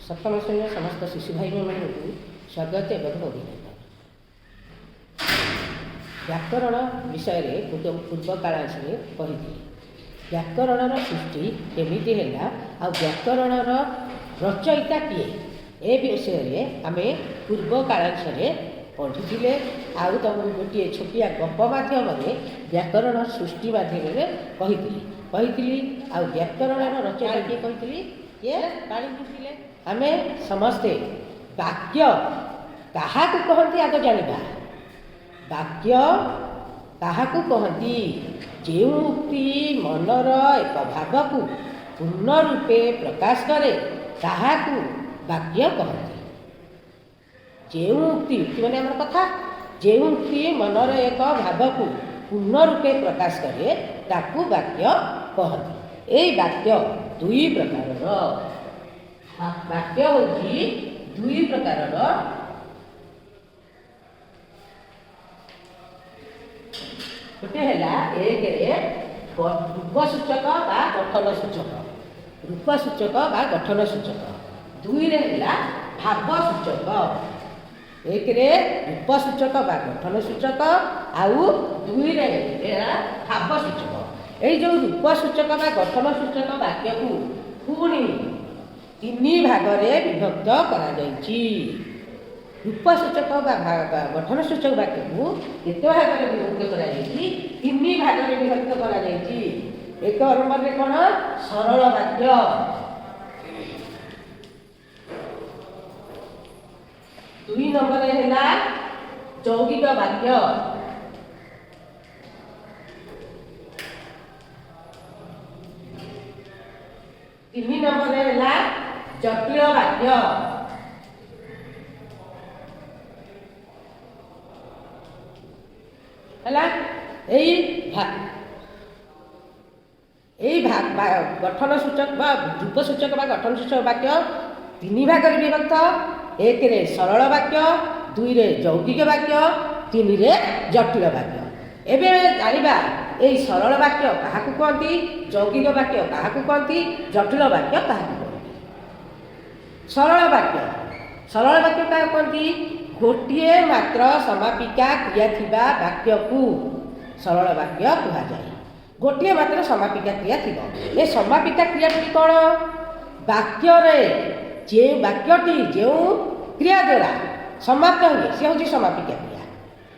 ସପ୍ତମ ଶ୍ରେଣୀର ସମସ୍ତ ଶିଶୁ ଭାଇମାନଙ୍କୁ ସ୍ୱାଗତ ଏବଂ ଅଭିନନ୍ଦନ। ବ୍ୟାକରଣ ବିଷୟରେ ପୂର୍ବ କାଳାଂଶରେ କହିଥିଲି। ବ୍ୟାକରଣର ସୃଷ୍ଟି କେମିତି ହେଲା ଆଉ ବ୍ୟାକରଣର ରଚୟିତା କିଏ, ଏ ବିଷୟରେ ଆମେ ପୂର୍ବ କାଳାଂଶରେ ପଢ଼ିଥିଲେ। ଆଉ ତୁମକୁ ଗୋଟିଏ ଛୋଟିଆ ଗପ ମାଧ୍ୟମରେ ବ୍ୟାକରଣ ସୃଷ୍ଟି ମାଧ୍ୟମରେ କହିଥିଲି। ଆଉ ବ୍ୟାକରଣର ରଚୟିତା କିଏ କହିଥିଲି? କିଏ? ପାଣିନି ଥିଲେ। ଆମେ ସମସ୍ତେ ବାକ୍ୟ କାହାକୁ କହନ୍ତି ଆଗ ଜାଣିବା। ବାକ୍ୟ କାହାକୁ କହନ୍ତି? ଯେଉଁ ଉକ୍ତି ମନର ଏକ ଭାବକୁ ପୂର୍ଣ୍ଣ ରୂପେ ପ୍ରକାଶ କରେ, ତାହାକୁ ବାକ୍ୟ କହନ୍ତି। ଯେଉଁ ଉକ୍ତି, ଉକ୍ତି ମାନେ ଆମର କଥା, ଯେଉଁ ଉକ୍ତି ମନର ଏକ ଭାବକୁ ପୂର୍ଣ୍ଣ ରୂପେ ପ୍ରକାଶ କରେ, ତାକୁ ବାକ୍ୟ କହନ୍ତି। ଏଇ ବାକ୍ୟ ଦୁଇ ପ୍ରକାରର। ବାକ୍ୟ ହେଉଛି ଦୁଇ ପ୍ରକାରର। ଗୋଟେ ହେଲା ଏକରେ ରୂପ ସୂଚକ ବା ଗଠନ ସୂଚକ, ରୂପ ସୂଚକ ବା ଗଠନ ସୂଚକ। ଦୁଇରେ ହେଲା ଭାବ ସୂଚକ। ଏକରେ ରୂପ ସୂଚକ ବା ଗଠନ ସୂଚକ, ଆଉ ଦୁଇରେ ହେଲା ଭାବ ସୂଚକ। ଏଇ ଯେଉଁ ରୂପ ସୂଚକ ବା ଗଠନ ସୂଚକ ବାକ୍ୟକୁ ପୁଣି ତିନି ଭାଗରେ ବିଭକ୍ତ କରାଯାଇଛି। ରୂପ ସୂଚକ ବା ଗଠନ ସୂଚକ ବାକ୍ୟକୁ କେତେ ଭାଗରେ ବିଭକ୍ତ କରାଯାଇଛି? ତିନି ଭାଗରେ ବିଭକ୍ତ କରାଯାଇଛି। ଏକ ନମ୍ବରରେ କ'ଣ? ସରଳ ବାକ୍ୟ। ଦୁଇ ନମ୍ବରରେ ହେଲା ଯୌଗିକ ବାକ୍ୟ। ତିନି ନମ୍ବରରେ ହେଲା ଜଟିଳ ବାକ୍ୟ। ହେଲା, ଏଇ ଗଠନ ସୂଚକ ବା ରୂପ ସୂଚକ ବା ଗଠନ ସୂଚକ ବାକ୍ୟ ତିନି ଭାଗରେ ବିଭକ୍ତ। ଏକରେ ସରଳ ବାକ୍ୟ, ଦୁଇରେ ଯୌଗିକ ବାକ୍ୟ, ତିନିରେ ଜଟିଳ ବାକ୍ୟ। ଏବେ ଜାଣିବା ଏଇ ସରଳ ବାକ୍ୟ କାହାକୁ କହନ୍ତି, ଯୌଗିକ ବାକ୍ୟ କାହାକୁ କହନ୍ତି, ଜଟିଳ ବାକ୍ୟ କାହାକୁ କହନ୍ତି। ସରଳ ବାକ୍ୟ, ସରଳ ବାକ୍ୟ କାହାକୁ କହନ୍ତି? ଗୋଟିଏ ମାତ୍ର ସମାପିକା କ୍ରିୟା ଥିବା ବାକ୍ୟକୁ ସରଳ ବାକ୍ୟ କୁହାଯାଏ। ଗୋଟିଏ ମାତ୍ର ସମାପିକା କ୍ରିୟା ଥିବ। ଏ ସମାପିକା କ୍ରିୟାଟି କ'ଣ? ବାକ୍ୟରେ ଯେଉଁ ବାକ୍ୟଟି ଯେଉଁ କ୍ରିୟା ଦ୍ୱାରା ସମାପ୍ତ ହୁଏ, ସେ ହେଉଛି ସମାପିକା କ୍ରିୟା।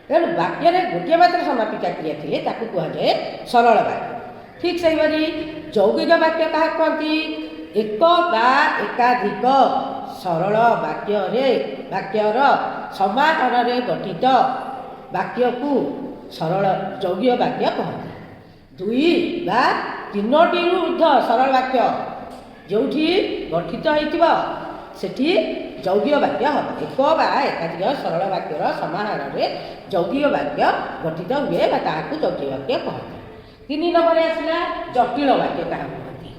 ତେଣୁ ବାକ୍ୟରେ ଗୋଟିଏ ମାତ୍ର ସମାପିକା କ୍ରିୟା ଥିଲେ ତାକୁ କୁହାଯାଏ ସରଳ ବାକ୍ୟ। ଠିକ୍ ସେହିପରି ଯୌଗିକ ବାକ୍ୟ କାହାକୁ କହନ୍ତି? ଏକ ବା ଏକାଧିକ ସରଳ ବାକ୍ୟରେ ବାକ୍ୟର ସମାହାରରେ ଗଠିତ ବାକ୍ୟକୁ ସରଳ ଯୌଗିକ ବାକ୍ୟ କହନ୍ତି। ଦୁଇ ବା ତିନୋଟିରୁ ଉର୍ଦ୍ଧ୍ୱ ସରଳ ବାକ୍ୟ ଯେଉଁଠି ଗଠିତ ହେଇଥିବ, ସେଠି ଯୌଗିକ ବାକ୍ୟ ହେବ। ଏକ ବା ଏକାଧିକ ସରଳ ବାକ୍ୟର ସମାହାରରେ ଯୌଗିକ ବାକ୍ୟ ଗଠିତ ହୁଏ ବା ତାହାକୁ ଯୌଗିକ ବାକ୍ୟ କହନ୍ତି। ତିନି ନମ୍ବରରେ ଆସିଲା ଜଟିଳ ବାକ୍ୟ କାହାକୁ କହନ୍ତି?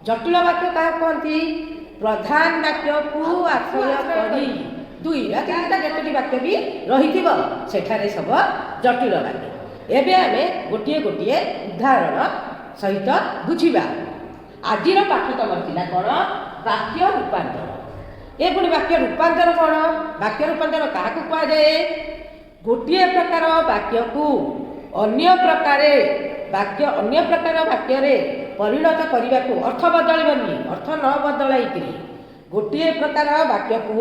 ଜଟିଳ ବାକ୍ୟ କାହାକୁ କହନ୍ତି? ପ୍ରଧାନ ବାକ୍ୟକୁ ଆଶ୍ରୟ କରି ଦୁଇ ବା ତିନିଟା ଯେତୋଟି ବାକ୍ୟ ବି ରହିଥିବ, ସେଠାରେ ସବୁ ଜଟିଳ ବାକ୍ୟ। ଏବେ ଆମେ ଗୋଟିଏ ଗୋଟିଏ ଉଦାହରଣ ସହିତ ବୁଝିବା। ଆଜିର ପାଠ ତମର ଥିଲା କ'ଣ? ବାକ୍ୟ ରୂପାନ୍ତର। ଏ ପୁଣି ବାକ୍ୟ ରୂପାନ୍ତର କ'ଣ? ବାକ୍ୟ ରୂପାନ୍ତର କାହାକୁ କୁହାଯାଏ? ଗୋଟିଏ ପ୍ରକାର ବାକ୍ୟକୁ ଅନ୍ୟ ପ୍ରକାରେ ବାକ୍ୟ ଅନ୍ୟ ପ୍ରକାର ବାକ୍ୟରେ ପରିଣତ କରିବାକୁ, ଅର୍ଥ ବଦଳିବନି, ଅର୍ଥ ନ ବଦଳାଇକିରି ଗୋଟିଏ ପ୍ରକାର ବାକ୍ୟକୁ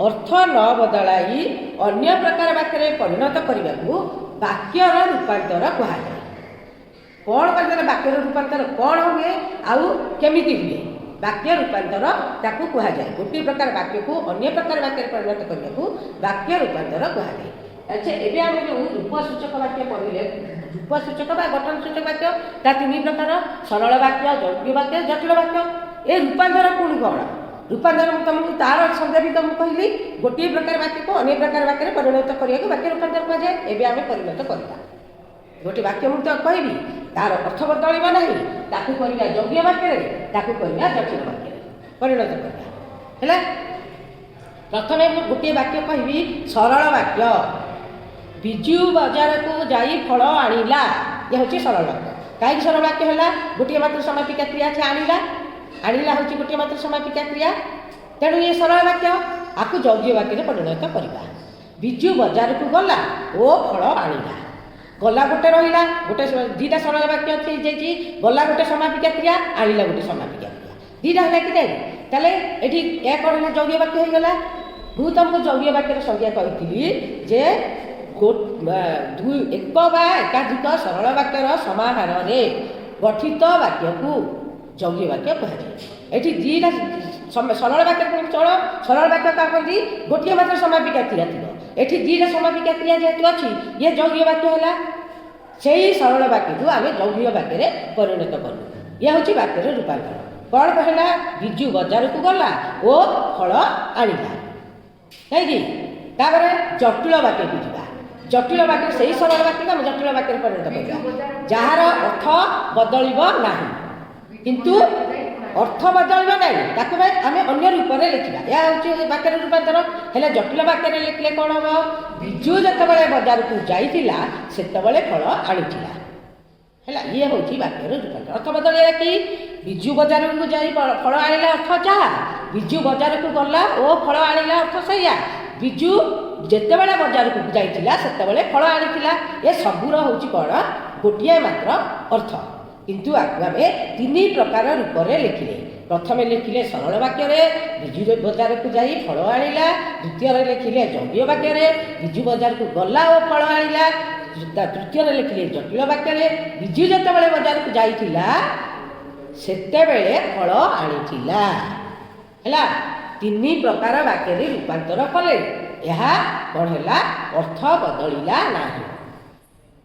ଅର୍ଥ ନ ବଦଳାଇ ଅନ୍ୟ ପ୍ରକାର ବାକ୍ୟରେ ପରିଣତ କରିବାକୁ ବାକ୍ୟର ରୂପାନ୍ତର କୁହାଯାଏ। କ'ଣ କରିଦେଲେ ବାକ୍ୟର ରୂପାନ୍ତର କ'ଣ ହୁଏ ଆଉ କେମିତି ହୁଏ? ବାକ୍ୟ ରୂପାନ୍ତର ତାକୁ କୁହାଯାଏ। ଗୋଟିଏ ପ୍ରକାର ବାକ୍ୟକୁ ଅନ୍ୟ ପ୍ରକାର ବାକ୍ୟରେ ପରିଣତ କରିବାକୁ ବାକ୍ୟ ରୂପାନ୍ତର କୁହାଯାଏ। ଆଚ୍ଛା, ଏବେ ଆମେ ଯେଉଁ ରୂପ ସୂଚକ ବାକ୍ୟ ପଢ଼ିଲେ, ରୂପ ସୂଚକ ବା ଗଠନ ସୂଚକ ବାକ୍ୟ ତା ତିନି ପ୍ରକାର: ସରଳ ବାକ୍ୟ, ଯୌଗିକ ବାକ୍ୟ, ଜଟିଳ ବାକ୍ୟ। ଏ ରୂପାନ୍ତର ପୁଣି କ'ଣ? ରୂପାନ୍ତର ମୁଁ ତୁମକୁ ତାର ସଂଜ୍ଞା ବି ତୁମକୁ କହିଲି। ଗୋଟିଏ ପ୍ରକାର ବାକ୍ୟକୁ ଅନ୍ୟ ପ୍ରକାର ବାକ୍ୟରେ ପରିଣତ କରିବାକୁ ବାକ୍ୟ ରୂପାନ୍ତର କୁହାଯାଏ। ଏବେ ଆମେ ପରିଣତ କରିବା। ଗୋଟେ ବାକ୍ୟ ମୁଁ ତ କହିବି, ତାର ଅର୍ଥ ବଦଳିବ ନାହିଁ, ତାକୁ କରିବା ଯୌଗିକ ବାକ୍ୟରେ, ତାକୁ କରିବା ଜଟିଳ ବାକ୍ୟରେ ପରିଣତ କରିବା। ହେଲା, ପ୍ରଥମେ ମୁଁ ଗୋଟିଏ ବାକ୍ୟ କହିବି, ସରଳ ବାକ୍ୟ। ବିଜୁ ବଜାରକୁ ଯାଇ ଫଳ ଆଣିଲା। ଇଏ ହେଉଛି ସରଳ ବାକ୍ୟ। କାହିଁକି ସରଳ ବାକ୍ୟ ହେଲା? ଗୋଟିଏ ମାତ୍ର ସମାପିକା କ୍ରିୟା ଅଛି, ଆଣିଲା। ଆଣିଲା ହେଉଛି ଗୋଟିଏ ମାତ୍ର ସମାପିକା କ୍ରିୟା। ତେଣୁ ଇଏ ସରଳ ବାକ୍ୟ। ଆକୁ ଯୌଗିକ ବାକ୍ୟରେ ପରିଣତ କରିବା। ବିଜୁ ବଜାରକୁ ଗଲା ଓ ଫଳ ଆଣିଲା। ଗଲା ଗୋଟେ ରହିଲା, ଗୋଟେ ଦୁଇଟା ସରଳ ବାକ୍ୟ ହେଇଯାଇଛି। ଗଲା ଗୋଟେ ସମାପିକା କ୍ରିୟା, ଆଣିଲା ଗୋଟେ ସମାପିକା କ୍ରିୟା, ଦୁଇଟା ହେଲା କି ନାହିଁ? ତାହେଲେ ଏଠି ଏହା କ'ଣ ହେଲା? ଯୌଗିକ ବାକ୍ୟ ହେଇଗଲା। ମୁଁ ତୁମକୁ ଯୌଗିକ ବାକ୍ୟର ସଂଜ୍ଞା କହିଥିଲି ଯେ ଦୁଇ, ଏକ ବା ଏକାଧିକ ସରଳ ବାକ୍ୟର ସମାହାରରେ ଗଠିତ ବାକ୍ୟକୁ ଯୌଗିକ ବାକ୍ୟ କୁହାଯାଏ। ଏଠି ଦୁଇଟା ସରଳ ବାକ୍ୟ ପୁଣି ଚଳ। ସରଳ ବାକ୍ୟ କାହା କହନ୍ତି? ଗୋଟିଏ ମାତ୍ର ସମାପିକା କ୍ରିୟା ଥିବ। ଏଠି ଦୁଇଟା ସମାପିକା କ୍ରିୟା ଯେହେତୁ ଅଛି, ଇଏ ଯୌଗିକ ବାକ୍ୟ ହେଲା। ସେଇ ସରଳ ବାକ୍ୟକୁ ଆମେ ଯୌଗିକ ବାକ୍ୟରେ ପରିଣତ କଲୁ। ଇଏ ହେଉଛି ବାକ୍ୟର ରୂପାନ୍ତର। କ'ଣ କହିଲା? ବିଜୁ ବଜାରକୁ ଗଲା ଓ ଫଳ ଆଣିଲା। କାହିଁକି? ତାପରେ ଜଟିଳ ବାକ୍ୟକୁ ଯିବା। ଜଟିଳ ବାକ୍ୟ, ସେଇ ସରଳ ବାକ୍ୟକୁ ଆମେ ଜଟିଳ ବାକ୍ୟରେ ପରିଣତ କରିବା, ଯାହାର ଅର୍ଥ ବଦଳିବ ନାହିଁ। କିନ୍ତୁ ଅର୍ଥ ବଦଳିବ ନାହିଁ, ତାକୁ ଆମେ ଅନ୍ୟ ରୂପରେ ଲେଖିବା। ଏହା ହେଉଛି ବାକ୍ୟର ରୂପାନ୍ତର। ହେଲେ ଜଟିଳ ବାକ୍ୟରେ ଲେଖିଲେ କ'ଣ ହେବ? ବିଜୁ ଯେତେବେଳେ ବଜାରକୁ ଯାଇଥିଲା, ସେତେବେଳେ ଫଳ ଆଣିଥିଲା। ହେଲା, ଇଏ ହେଉଛି ବାକ୍ୟର ରୂପାନ୍ତର। ଅର୍ଥ ବଦଳିଲା କି? ବିଜୁ ବଜାରକୁ ଯାଇ ଫଳ ଆଣିଲା ଅର୍ଥ ଯାହା, ବିଜୁ ବଜାରକୁ ଗଲା ଓ ଫଳ ଆଣିଲା ଅର୍ଥ ସେଇଆ, ବିଜୁ ଯେତେବେଳେ ବଜାରକୁ ଯାଇଥିଲା ସେତେବେଳେ ଫଳ ଆଣିଥିଲା, ଏ ସବୁର ହେଉଛି କ'ଣ? ଗୋଟିଏ ମାତ୍ର ଅର୍ଥ। କିନ୍ତୁ ଆକୁ ଆମେ ତିନି ପ୍ରକାର ରୂପରେ ଲେଖିଲେ। ପ୍ରଥମେ ଲେଖିଲେ ସରଳ ବାକ୍ୟରେ, ବିଜୁ ବଜାରକୁ ଯାଇ ଫଳ ଆଣିଲା। ଦ୍ୱିତୀୟରେ ଲେଖିଲେ ଯୌଗିକ ବାକ୍ୟରେ, ବିଜୁ ବଜାରକୁ ଗଲା ଓ ଫଳ ଆଣିଲା। ତୃତୀୟରେ ଲେଖିଲେ ଜଟିଳ ବାକ୍ୟରେ, ବିଜୁ ଯେତେବେଳେ ବଜାରକୁ ଯାଇଥିଲା ସେତେବେଳେ ଫଳ ଆଣିଥିଲା। ହେଲା, ତିନି ପ୍ରକାର ବାକ୍ୟରେ ରୂପାନ୍ତର କଲେ ଏହା କ'ଣ ହେଲା? ଅର୍ଥ ବଦଳିଲା ନାହିଁ।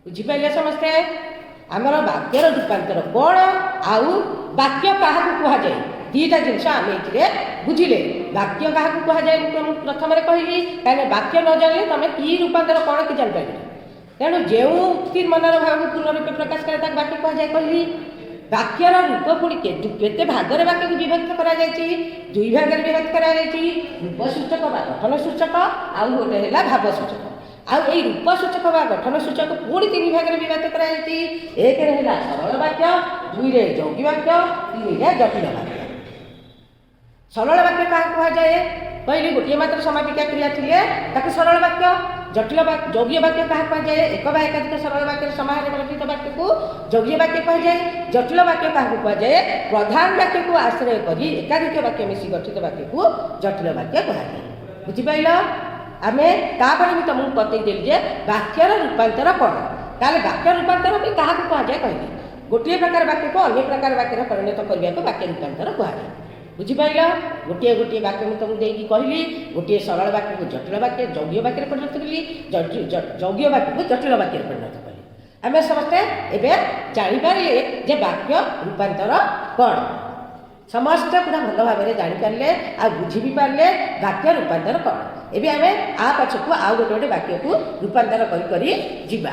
ବୁଝିପାରିଲେ ସମସ୍ତେ ଆମର ବାକ୍ୟର ରୂପାନ୍ତର କ'ଣ ଆଉ ବାକ୍ୟ କାହାକୁ କୁହାଯାଏ? ଦୁଇଟା ଜିନିଷ ଆମେ ଏଥିରେ ବୁଝିଲେ। ବାକ୍ୟ କାହାକୁ କୁହାଯାଏ ମୁଁ ତମକୁ ପ୍ରଥମରେ କହିଲି, କାହିଁକିନା ବାକ୍ୟ ନ ଜାଣିଲେ ତମେ କି ରୂପାନ୍ତର କ'ଣ କି ଜାଣିପାରିବନି। ତେଣୁ ଯେଉଁ ଉକ୍ତି ମନର ଭାବକୁ ପୂର୍ଣ୍ଣ ରୂପେ ପ୍ରକାଶ କରେ, ତାକୁ ବାକ୍ୟ କୁହାଯାଏ କହିଲି। ବାକ୍ୟର ରୂପ ପୁଣି କେତେ ଭାଗରେ ବାକ୍ୟକୁ ବିଭକ୍ତ କରାଯାଇଛି? ଦୁଇ ଭାଗରେ ବିଭକ୍ତ କରାଯାଇଛି, ରୂପ ସୂଚକ ବା ଗଠନ ସୂଚକ, ଆଉ ଗୋଟେ ହେଲା ଭାବ ସୂଚକ। ଆଉ ଏଇ ରୂପ ସୂଚକ ବା ଗଠନ ସୂଚକ ପୁଣି ତିନି ଭାଗରେ ବିଭକ୍ତ କରାଯାଇଛି। ଏକରେ ହେଲା ସରଳ ବାକ୍ୟ, ଦୁଇରେ ଯୌଗିକ ବାକ୍ୟ, ତିନିରେ ଜଟିଳ ବାକ୍ୟ। ସରଳ ବାକ୍ୟ କାହାକୁ କୁହାଯାଏ କହିଲି? ଗୋଟିଏ ମାତ୍ର ସମାପିକା କ୍ରିୟା ଥିଲେ ତାକୁ ସରଳ ବାକ୍ୟ। ଜଟିଳ ବା ଯୌଗିକ ବାକ୍ୟ କାହାକୁ କୁହାଯାଏ? ଏକ ବା ଏକାଧିକ ସରଳ ବାକ୍ୟର ସମାହାରରେ ଗଠିତ ବାକ୍ୟକୁ ଯୌଗିକ ବାକ୍ୟ କୁହାଯାଏ। ଜଟିଳ ବାକ୍ୟ କାହାକୁ କୁହାଯାଏ? ପ୍ରଧାନ ବାକ୍ୟକୁ ଆଶ୍ରୟ କରି ଏକାଧିକ ବାକ୍ୟ ମିଶି ଗଠିତ ବାକ୍ୟକୁ ଜଟିଳ ବାକ୍ୟ କୁହାଯାଏ। ବୁଝିପାରିଲ? ଆମେ ତାପରେ ମୁଁ ତମକୁ ବତେଇଦେଲି ଯେ ବାକ୍ୟର ରୂପାନ୍ତର କ'ଣ। ତାହେଲେ ବାକ୍ୟ ରୂପାନ୍ତର ବି କାହାକୁ କୁହାଯାଏ କହିଲି। ଗୋଟିଏ ପ୍ରକାର ବାକ୍ୟକୁ ଅନ୍ୟ ପ୍ରକାର ବାକ୍ୟରେ ପରିଣତ କରିବାକୁ ବାକ୍ୟ ରୂପାନ୍ତର କୁହାଯାଏ। ବୁଝିପାରିଲ? ଗୋଟିଏ ଗୋଟିଏ ବାକ୍ୟ ମୁଁ ତମକୁ ଦେଇକି କହିଲି। ଗୋଟିଏ ସରଳ ବାକ୍ୟକୁ ଜଟିଳ ବାକ୍ୟ, ଯୌଗିକ ବାକ୍ୟରେ ପରିଣତ କଲି, ଯୌଗିକ ବାକ୍ୟକୁ ଜଟିଳ ବାକ୍ୟରେ ପରିଣତ କଲି। ଆମେ ସମସ୍ତେ ଏବେ ଜାଣିପାରିଲେ ଯେ ବାକ୍ୟ ରୂପାନ୍ତର କ'ଣ। ସମସ୍ତେ ପୁରା ଭଲ ଭାବରେ ଜାଣିପାରିଲେ ଆଉ ବୁଝି ବି ପାରିଲେ ବାକ୍ୟ ରୂପାନ୍ତର କ'ଣ। ଏବେ ଆମେ ଆ ପଛକୁ ଆଉ ଗୋଟେ ଗୋଟେ ବାକ୍ୟକୁ ରୂପାନ୍ତର କରି କରି ଯିବା।